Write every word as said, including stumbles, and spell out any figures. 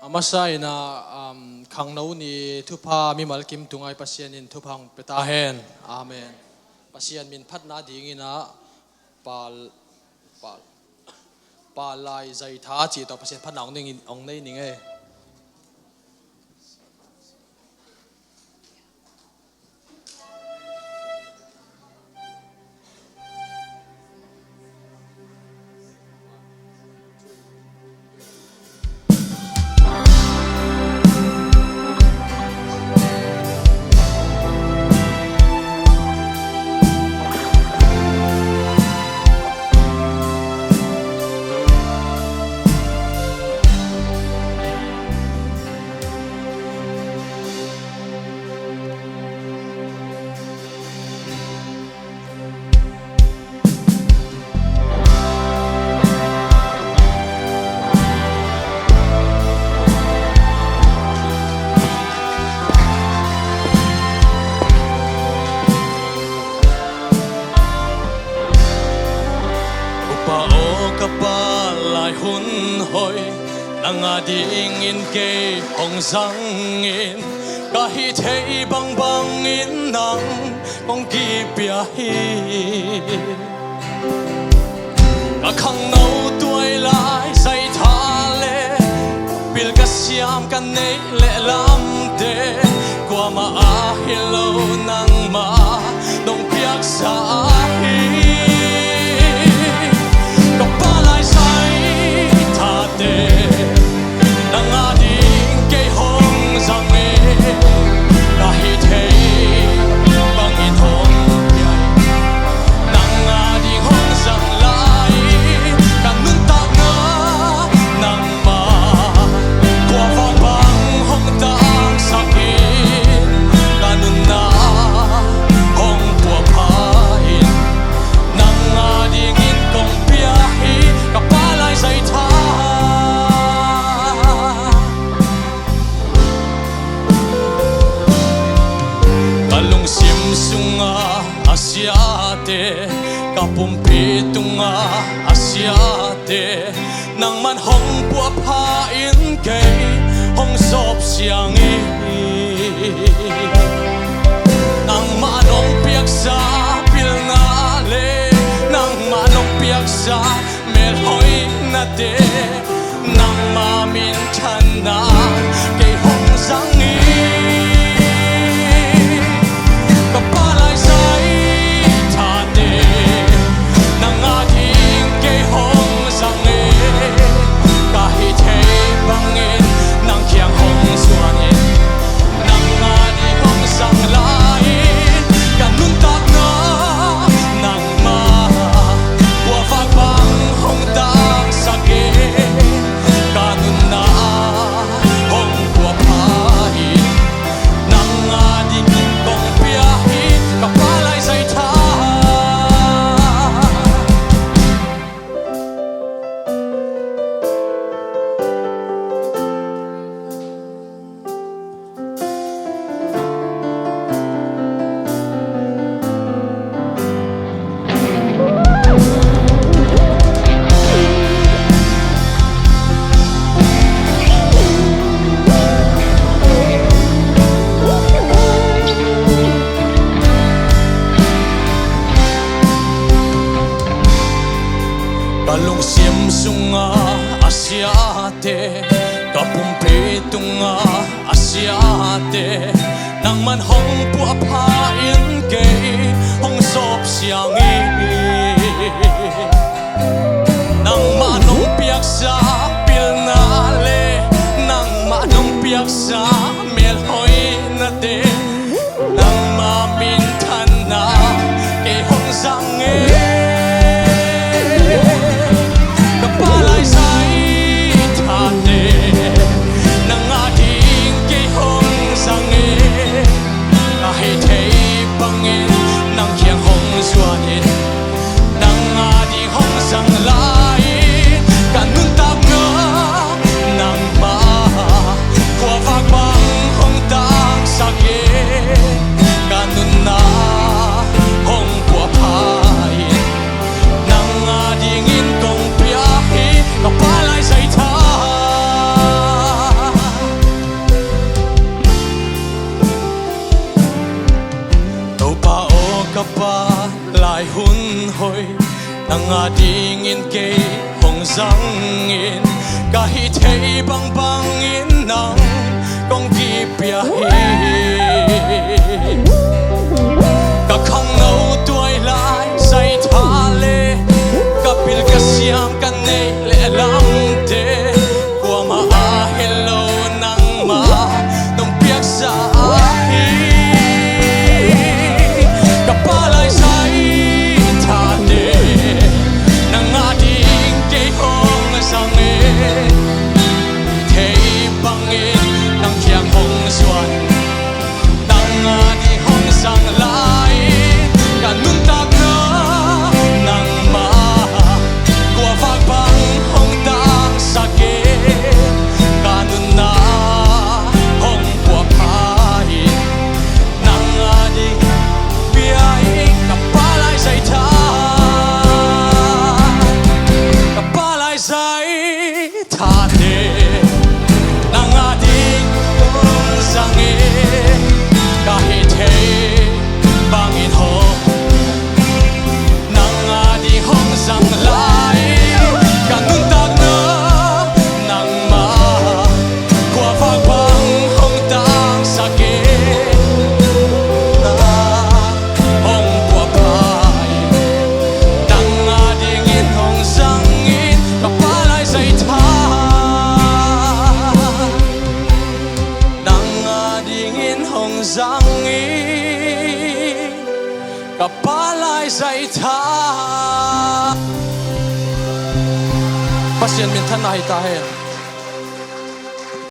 A masa in ah, um, khangno ni thupha mimal kim tungah Pasian in thupha hong pia ta hen. Amen. Pasian min phatna dingin ah pal, pal, pal lai zai tha cih tawh Pasian phatna hong nei ning, hong nei ning ei. Upa aw ka Pa lai hun hoih, nang a dingin kei hong zangin, ka hih theih bangbangin nang kong kipia hi. Ka khangno tuai lai zai tha le pil ka siam ka neih le lamte, kuamah a hi lo nangmah nong piaksa hi. Ka Pa lai zai thate, nang a ding kei hong zang e, ka hih theih bangin hong pia hi. Nang a ding hong zang lai, ka nuntakna nangmah puavak bang hong tangsak in, ka nunna hong puapha in, nang a dingin kong pia hi, ka Pa lai zai tha. Ka lungsim sungah a siate, ka pumpi tungah a siate, nangman hong puapha in kei hong sawp siang hi. Nangmah nong piaksa pilna le nangmah nong piaksa melhoihnate, nangmah minthanna kei hong zang hi. Ka Pa lai zai thate, nang a ding kei hong zang e, ka hih theih bangin nang kiang hong zuan in, nang a ding hong zang lai in, ka nuntakna nangmah puavak bang hong tangsak in, ka nunna hong puapha in, nang a dingin kong pia hi, ka Pa lai zai tha. Ka lungsim sungah a siate, ka pumpi tungah a siate, nangman hong puahpha in kei hong sawp siang hi. Nangmah nong piaksa pilna le nangmah nong piaksa melhoihnate, nangmah minthanna kei hong zang e. Ka pa laizai thate, nang ading kei hong zang e. Ka hih theih bangin nang kiang hong zuan in, nang ading hong zang lai in, ka nuntakna nangmah khuavak bang Dingin kei hong zangin, ka hih theih bangbangin nang kong kipia hi. Ka khangno tuai lai zaitha le, ka pil ka siam ka neih le lamte, kuamah ah hi lo nangmah nong piaksa ahi. Ka pa lai zaitha te, nang ading kei hong zang e. Thei bangin nang kiang hong zuan, nang ading hong zang lai. Ka nuntakna nangmah khuavak bang hong tangsak e. Ka nunna hong puahpha in, nang ading pia in, ka pa lai zaitha, ka pa lai zaitha te, nang ading hong zang e. Ka hih theih bangin hong, nang ading hong zang lai. Ka nuntakna nangmah khuavak bang hong tangsak e. Hong puahpha in, nang adingin hong zang in, ka pa lai zaitha. Nang adingin hong zang in, ka pa lai zaitha. Pasian minthanna hi ta hen.